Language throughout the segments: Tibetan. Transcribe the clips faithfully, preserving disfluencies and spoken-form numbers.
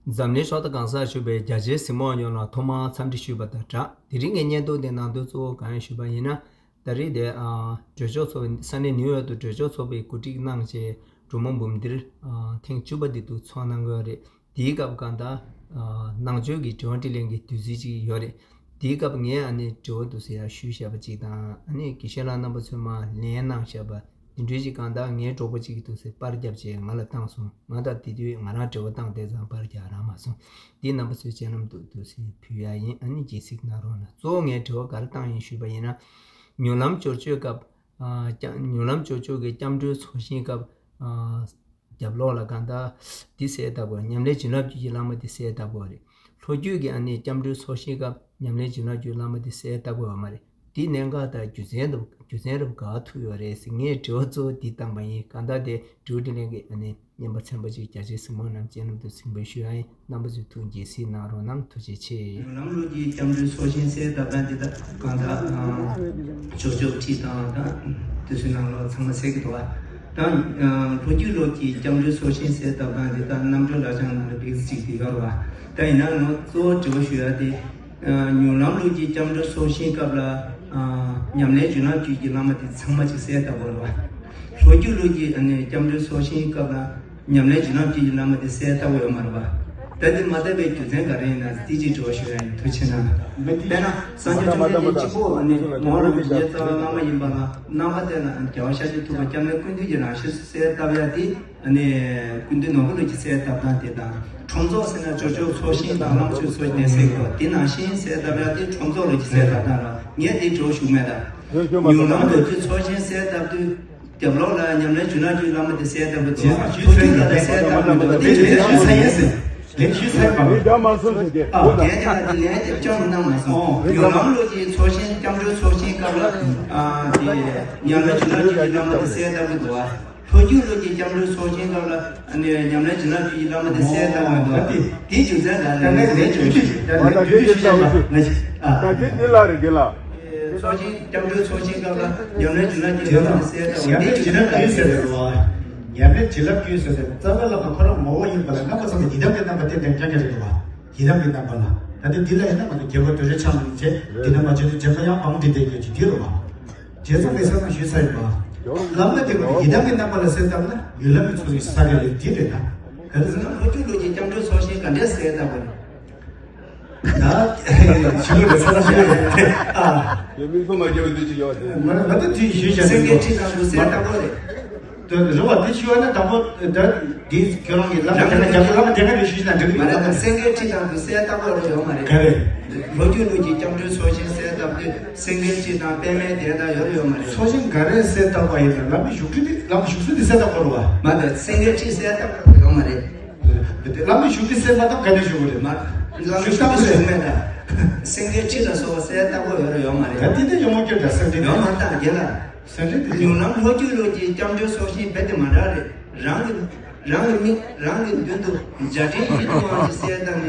འཛམ་གླིང་ཕྱོགས་མཐའ་གང་སར་བཞུགས་པའི་རྒྱ་ཆེའི་གཟིགས་མོ་བ་ཡོངས་ལ་ཐོག་མར་འཚམས་འདྲི་ཞུས་པ་དང་སྦྲགས། དེ་རིང་གི་བརྙན་ཐུང་དེ་ནང་དོན་གཙོ་བོ་གང་ཡིན་ཞུས་པ་ཡིན་ན། ད་རེས་དེ་ཨ་གྲོས་ཚོགས་ཚོགས་པའི་ས་གནས་ནིའུ་ཡོག་ཏུ་གྲོས་ཚོགས་ཚོགས་པའི་གོ་སྒྲིག་གནང་བྱས་གྲོས་མོལ་འབུམ་སྡེར་ཨ་ཐེངས་བཅུ་པ་དེ་དུ་ཚོགས་གནང་གི་ཡོད་རེད། དེའི་སྐབས་གང་ལྟར་ཨ་ནང་ཆོས་ཀྱི་དྲི་བ་དྲིས་ལན་གྱི་དུས་ཚོད་ཅིག་ཡོད་རེད། དེའི་སྐབས་ངས་ཨ་ནི་དྲི་བ་དུ་ཟེར་ཡ་ཞུས་བཞག་པ་ཅིག་དང་། ཨ་ནི་དགེ་བཤེས་ལགས་རྣམ་པ་ཚོས་མར་ལན་གནང་བཞག་པ་དེ་འདྲའི་ཅིག་གང་ལྟར་ངའི་གྲོགས་པོ་ཅིག་གིས་དུ་ཟེར་པར་བརྒྱབ་བྱས་ང་ལ་བཏང་སོང་། ང་ད་དེ་དུས་ང་རང་དྲི་བ་བཏང་དེ་ཙམ་པར་རྒྱག་རག་མ་སོང་། འདི་རྣམ་པ་ཚོའི་སྤྱན་ལམ་དུ་དུ་ཟེར་ཕུལ་ཡ་ཡིན། ཨ་ནི་རྗེས་གཟིགས་གནང་རོགས་གནང་། གཙོ་བོ་ངས་དྲི་བ་ག་རེ་བཏང་ཡིན་ཞུས་པ་ཡིན་ན། མྱུར་ལམ་སྐྱོར་བཅོས་སྐབས་ཨ་སྐྱབས་མྱུར་ལམ་སྐྱོར་བཅོས་ཀྱི་སྐྱབས་འགྲོའི་ཚོགས་ཞིང་སྐབས་ཨ་རྒྱབ་ལོགས་ལ་གང་ལྟར་འདི་གསལ་བཏབ་དགོས། ཉམས་ལེན་བྱིན་རླབས་རྒྱུད་ཀྱི་བླ་མ་འདི་གསལ་བཏབ་དགོས་རེད། ལྷོ་རྒྱུད་ཀྱི་ཨ་ནི་སྐྱབས་འགྲོའི་ཚོགས་ཞིང་སྐབས་ཉམས་ལེན་བྱིན་རླབས་རྒྱུད་བླ་མ་འདི་གསལ་བཏབ་དགོས་ཡོད་མ་རེད། འདི་གནད་འགག་དང་རྒྱུ་མཚན་རབ་རྒྱུ་མཚན་རབ་ག་ཐུག་ཡོད་རེད་ཟེར། ངས་དྲི་བ་གཙོ་བོ་འདི་བཏང་པ་ཡིན། གང་ལྟར་དེ་དྲི་བ་དྲིས་ལན་གྱི་ཨ་ནི་བརྙན་པར་ཚན་པ་ཅིག་རྒྱ་ཆེའི་གཟིགས་མོ་རྣམས་སྤྱན་ལམ་དུ་གཟིགས་འབུལ་ཞུ་ཡ་ཡིན། རྣམ་པ་ཚོས་ཐུགས་དགྱེས་གཟིགས་གནང་རོགས་གནང་། ཐུགས་རྗེ་ཆེ། ཉུང་ལམ་ལུགས་ཀྱི་སྐྱབས་འགྲོའི་ཚོགས་ཞིང་གསལ་བཏབ་སྟངས་འདི་དག་གང་དག་ཕྱོགས་ཕྱོགས་ཁྲིད་དང་དང་དེ་ཚོའི་ནང་ལོགས་ཚང་མ་གསལ་གྱི་འདུག་བ། ད་ལྷོ་རྒྱུད་ལུགས་ཀྱི་སྐྱབས་འགྲོའི་ཚོགས་ཞིང་གསལ་བཏབ་སྟངས་འདི་དག་རྣམ་གྲོལ་ལག་བཅངས་ནང་ལ་བེད་ཅིག་དེ་ཡོད་རེད་བ། ད་ཡིན་ན་ང་གཙོ་བོ་དྲི་བ་ཞུ་ཡ་དེ། ཉུང་ལམ་ལུགས་ཀྱི་སྐྱབས་འགྲོའི་ཚོགས་ཞིང་སྐབས་ལ་ཉམས་ལེན་བྱིན་རླབས་རྒྱུད་ཀྱི་བླ་མ་དེ་ཚང་མ་ཅིག་གསལ་བཏབ་དགོས་རེད་བ། ལྷོ་རྒྱུད་ལུགས་ཀྱི་ཨ་ནི་སྐྱབས་འགྲོའི་ཚོགས་ཞིང་སྐབས་ལ་ཉམས་ལེན་བྱིན་རླབས་རྒྱུད་ཀྱི་བླ་མ་དེ་གསལ་བཏབ་དགོས་ཡོད་མ་རེད་བ། ད་དེ་མ་བཏབ་པའི་རྒྱུ་མཚན་ག་རེ་ཡིན་ན་ཏི་ཅིག་དྲི་བ་ཞུ་ཡ་ཡིན། ཐུགས་རྗེ་གནང་། དཔེར་ན་སངས་རྒྱས་བཅོམ་ལྡན་འདས་གཅིག་པོ་ཨ་ནི་ངོ་བོ་རང་བཞིན་གྱི་རྩ་བའི་བླ་མ་ཡིན་པ་ལ་རྣམ་པ་དེ་ལ་རྒྱལ་བ་ཤཱཀྱ་ཐུབ་པ་སྐྱབས་གནས་ཀུན་འདུས་ཀྱི་རང་བཞིན་གསལ་བཏབ་ཡ་དེ། ཨ་ནི་ཀུན་འདུས་ནོར་བུ་ལུགས་ཀྱི་གསལ་བཏབ་སྟངས་དེ་དང་། ཁྲོམ་ཚོགས་ཟེར་ན་ཇོ་ཇོ་ཚོགས་ཞིང་དང་བླ་མ་ཆོས་ཚོགས་ཞིང་ཟེར་གྱི་འདུག་དེ་ནང་བཞིན་གསལ་བཏབ་ཡ་དེ་ཁྲོམ་ཚོགས་ལུགས་ཀྱི་གསལ་བཏབ་སྟངས་ལ་ངས་དེ་འགྲོ་ཞུགས་མེད་ད། ཉུང་ལམ་ལུགས་ཀྱི་ཚོགས་ཞིང་གསལ་བཏབ་དུས་རྒྱབ་ལོགས་ལ་ཉམས་ལེན་བྱུང་ན་རྒྱུད་བླ་མ་དེ་གསལ་བཏབ་ཀྱི་འདུག་ཐུགས་རྒྱུད་ལ་གསལ་བཏབ་མི་འདུག་དེ་ཇི་ལྟར་ཞུས་ཚར་ཡིན་ཟེར། ལན་ཞུས་ཚར་ཡིན་པ། ཨ་རྒན་དེ་ལ་དེ་ལན་དེ་སྐྱོན་གནང་མ་སོང་། ཉུང་ལམ་ལུགས་ཀྱི་ཚོགས་ཞིང་སྐྱབས་འགྲོའི་ཚོགས་ཞིང་སྐབས་ལ་ཨ་དེ་ཉམས་ལེན་བྱུང་ན་རྒྱུད་བླ་མ་དེ་གསལ་བཏབ་ཀྱི་འདུག་ཨ། ལྷོ་རྒྱུད་ལུགས་ཀྱི་སྐྱབས་འགྲོའི་ཚོགས་ཆེན་སྐབས་ལ་ཨ་ནི་ཉམས་ལེན་བྱིན་རླབས་ཀྱི་བླ་མ་དེ་གསལ་བཏབ་པ་འདུག་དེ་རྒྱུ་མཚན་ག་ལ་ལས་ལས་བྱུང་ཞིག་ད་ལྟ་དུས་ཚོད་ཤེས་པ་ང་ཞིག་ཨ། ད་དེ་དེ་ལ་རེད་དེ་ལ། ཚོགས་ཆེན་སྐྱབས་འགྲོའི་ཚོགས་ཆེན་སྐབས་ལ་ཉམས་ལེན་བྱིན་རླབས་ཀྱི་བླ་མ་དེ་གསལ་བཏབ་པ་དེ་རྒྱུ་མཚན་ག་ལ་ལས་ཟེར་བ། ཉམས་ལེན་བྱིན་རླབས་ཀྱི་ཟེར་ཏེ་རྩ་བའི་བླ་མ་ཁོ་རང་ངོ་བོ་ཡིན་པ་ལ་རྣམ་པ་ཚང་མ་ཡི་དམ་གྱི་རྣམ་པ་དེ་འདྲ་རྐྱང་རྐྱང་རེད་འདུག་བ། ཡི་དམ་གྱི་རྣམ་པ་ལ། ད་ལྟ་འདི་ལ་ཡིན་ན་མ་གཏོགས་རྒྱལ་བ་རྡོ་རྗེ་འཆང་གི་རྗེ་འདི་རྣམ་པ་བྱེད་དུ་རྗེ་མཁན་ཡང་འབངས་འདི་དེ་རྒྱལ་གྱི་འདི་རུ་བ། རྗེ་ཙོང་ཁའི་ས་ན་ཞུས་ཚར་ཡིན་པ། བླ་མ་དེ་ཡི་དམ་གྱི་རྣམ་པ་ལ་གསལ་བཏབ་ན་ཡུལ་ལམ་གྱི་ཚོགས་ཀྱི་ས་ག་ལས་འདི་རེད་ན། ག་རེ་ཟེར་ན་ལྷོ་རྒྱུད་ལུགས་ཀྱི་སྐྱབས་འགྲོའི་ཚོགས་ཞིང་ག་འདྲས་གསལ་བཏབ་པ་རེད། ད་ཞུ་རུ་རེད་ས་ན་ཞུ་རུ་རེད་ཨ། ཡོད་མིག་ཐོག་མ་རྒྱལ་བ་འདི་ཅི་ཡོད་དེ། ང་ང་ད་དུས་ཞུས་བྱ་སེང་གེའི་ཁྲི་དང་དུ་གསལ་བཏབ་པ་རེད། དོན་རེ་བ་དེ་ཞུ་བ་ན་དང་པོ་ད་འདི་ཁྱོད་རང་གི་ལམ་དེ་ན་རྒྱབ་ལམ་དེ་ག་རེ་ཞུས་ན་འགྲིག་མ་རེད་ད། སེང་གེའི་ཁྲི་དང་དུ་གསལ་བཏབ་པ་རེ་ཡོད་མ་རེད། ག་རེ། ལྷོ་རྒྱུད་ལུགས་ཀྱི་སྐྱབས་འགྲོའི་ཚོགས་ཆེན་གསལ་བཏབ་དུས་སེང་གེའི་ཁྲི་དང་པད་མའི་གདན་དང་ཡོད་རེ་ཡོད་མ་རེད། ཚོགས་ཆེན་ག་རེ་གསལ་བཏབ་པ་ཡིན་ན་ལམ་བཞུགས་ཁྲི་དེ་ལམ་བཞུགས་ཁྲི་དེ་གསལ་བཏབ་དགོས་རེད་བ། མ་རེད་སེང་གེའི་ཁྲི་གསལ་བཏབ་པ་ཡོད་མ་རེད། དེ་ལམ་བཞུགས་ཁྲི་གསལ་བཏབ་ག་ནས་བཞུགས་པ་རེད། མ་ལམ་བཞུགས་ཁྲི་བཞུགས་མེད་ད། སེང་གེའི་ཁྲི་ལ་སོགས་པ་གསལ་བཏབ་པ་ཡོད་རེ་ཡོད་མ་རེད། ད་དེ་དེ་ཡོང་མ་སྐྱོ་ད་སེང་གེ་ཡོད་མ་ད་རྒན་ལགས། སེང་གེ་དེ་ཉུང་ལམ་ལྷོ་རྒྱུད་ལུགས་ཀྱི་སྐྱབས་འགྲོའི་ཚོགས་ཞིང་རྦད་དེ་མ་འདྲ་རེད། རང་གི་རང་གི་མིག་རང་གི་མདུན་དུ་འཇའ་སྤྲིན་ཡིད་དུ་འོང་བ་ཞིག་གསལ་བཏབ་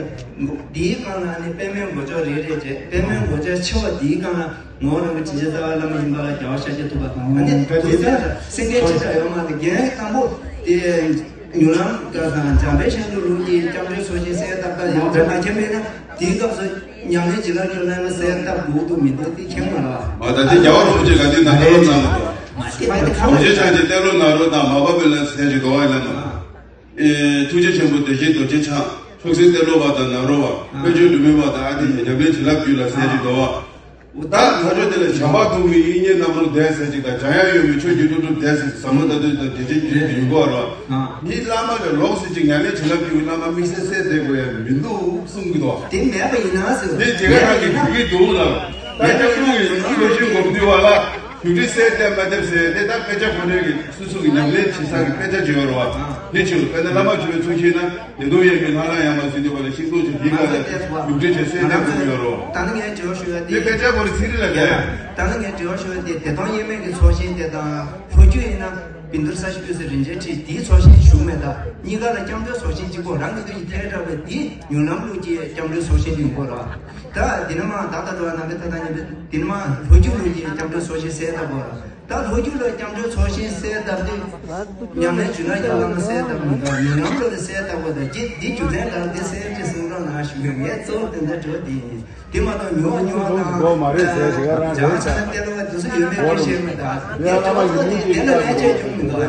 ནས་འདིའི་སྒང་ལ་ནི་པད་མའི་མགོ་ཅོག་རེ་རེ་བྱས། པད་མའི་མགོ་ཅོག་ཆེ་བ་འདིའི་སྒང་ལ་ངོ་བོ་རང་གི་དྲིན་ཅན་རྩ་བའི་བླ་མ་ཡིན་པ་ལ་རྒྱལ་བ་ཤཱཀྱ་ཐུབ་པ་དང་། ཨ་ནི་དེ་ཚོ་ལ་སེང་གེའི་ཁྲི་ཁྲ་ཡོད་མ་རེད། རྒན་དང་པོ་དེ་ཉུང་ལམ་དང་འཇམ་དཔལ་ཆེན་པོའི་ལུགས་ཀྱི་སྐྱབས་འགྲོའི་ཚོགས་ཞིང་གསལ་བཏབ་པ་ཡང་དེ་མ་མཁྱེན་པས་ན། དེའི་སྐབས་སུ་ཉམས་ལེན་བྱེད་ལ་ཉོན་ལ་ཡང་གསལ་བཏབ་དགོས་འདུག་མི་འདུག་དེ་མཁྱེན་མ་ལ། མ་ད་དེ་རྒྱལ་བ་རིན་པོ་ཆེ་ག་དུས་ན་ད་ལོ་ནང་ལ་དོ། མ་སྐྱེས་པ་དེ་ཁ་རིན་པོ་ཆེ་ཆང་གི་གཏེར་ལོ་ན་རོ་དང་མ་པ་པའི་ལ་ཟེར་གྱི་དོ་བ་ཡིན་ལ་མ། ཨེ་ཐུགས་རྗེ་ཆེན་པོ་བདེ་གཤེགས་རྡོ་རྗེ་འཆང་ཆོས་སྲིད་གཏེར་ལོ་བ་དང་ན་རོ་བ་དཔལ་ཆོས་འབྲུག་མི་བ་དང་ཨ་ཏི་ཉམས་ལེན་བྱེད་ལ་བརྒྱུད་ལ་ཟེར་གྱི་དོ་བ། ད་ང་ཚོ་དེ་ལ་བྱམས་པ་ཐུགས་མི་དབྱིག་གཉེན་རྣམ་རོལ་བཟླས་ཟེར་ཅིག་དང་། འཇམ་དབྱངས་གཡོ་མི་ཆོས་ཀྱི་ཀླུ་སྒྲུབ་བཟླས་ཟེར་ཟབ་མོ་ལྟ་དུས་དང་དེ་ཚེ་རྒྱུད་ཡིན་གོ་རོ། འདི་བླ་མ་ལ་ལོག་ཟེར་ཅིག་ཉམས་ལེན་བྱེད་ལ་བརྒྱུད་བླ་མ་དམིགས་བསལ་གསལ་བསྡད་དགོས་ཡ་མི་འདུག་གསུང་གི་འདུག་དེ་མེད་པ་ཡིན་ན་ཟེར། དེ་དེ་ག་རང་གི་ཡིན་ན་གུས་ཀྱི་འདུག་ལ། ད་ཅག་ཀུན་གྱི་ཡིན་ན་ལོ་ཤིང་སྒོམ་དུས་བ་ལ་རྒྱུད་སྡེ་གསལ་བསྡད་མ་བསྡད་ཟེར་དེ་ད་དཔེ་ཆ་ཁོ་ནའི་གི་སོ་སོ་གི་ཉམས་ལེན་བྱེད་ས་གི་དཔེ་ཆ་ཅིག་ཡོད་རོ་བ། དེ་ཕྱིར་དཔེར་ན་བླ་མ་མཆོད་པའི་ཚུལ་ཤེས་ན། ཉན་ཐོས་དབྱེར་མེད་ལྷ་ལ་ཡང་མ་ཟིན་ཏེ་བ་ལ་ཤིང་ཏོག་ཅིག་འདི་ག་ལ་ཡུམ་འདྲེ་བྱེད་སའི་གནས་ཚུལ་ཡོད་རོ། ད་ནི་ངས་དྲི་བ་ཞུ་ཡ་དེ། དེ་དཔེ་ཆ་བོ་ལ་ཚིག་རེ་ལ་བསྡད། ད་ནི་ངས་དྲི་བ་ཞུ་ཡ་དེ་བདེ་སྟོང་དབྱེར་མེད་ཀྱི་ཚོགས་ཞིང་དེ་དང་ལྷོ་རྒྱུད་ཡིན་ན་བཻ་ཌཱུརྱ་ས་སྐྱ་པུ་ས་རིན་ཆེན་ཁྲི་དེའི་ཚོགས་ཞིང་བཞུགས་མེད། ད་གཉིས་ཀ་ལ་སྐྱབས་འགྲོའི་ཚོགས་ཞིང་གཅིག་པོ་རང་གི་དུས་ཀྱི་ཐལ་དྲགས་པའི་དེ་ཉུང་ལམ་ལུགས་ཀྱི་སྐྱབས་འགྲོའི་ཚོགས་ཞིང་དུ་ཡོང་གི་རོ། ད་འདི་ན་མ་བདག་ལྟ་འགྲོ་བ་ནམ་པའི་ཐ་ཐ་ཉམས་པའི་འདི་ན་མ་ལྷོ་རྒྱུད་ལུགས་ཀྱི་སྐྱབས་འགྲོའི་ཚོགས་ཞིང་གསལ་བཏབ་པ་རོ། ད་ལོ་རྒྱུས་ལ་སྐྱབས་འགྲོའི་ཚོགས་ཆེན་གསལ་བཏབ་དུས། ཉམས་ལེན་བྱུང་ན་ཡང་བླ་མ་གསལ་བཏབ་མི་འདུག་མི་ཉམས་ལ་གསལ་བཏབ་པ་དང་། རྗེ་འདི་རྒྱུ་མཚན་དང་འདི་གསལ་ཅེས་གསུང་རོགས་གནང་ཞུ་གི། ངས་གཙོ་བོ་དེ་འདྲ་བྲོ་དེ་ཡིན། དེ་མ་གཏོགས་ཉོ་བ་ཉོ་བ་དང་། མགོ་མ་རེད་ཟེར་ཞིག་རང་རེད། ཅང་ཚང་གཏེར་ལོ་བ་དེ་ཚོ་ཡོད་མེད་དེ་ཤེས་མི་འདུག་དེ་ལ་ལན་བྱས་ཀྱང་མི་འདུག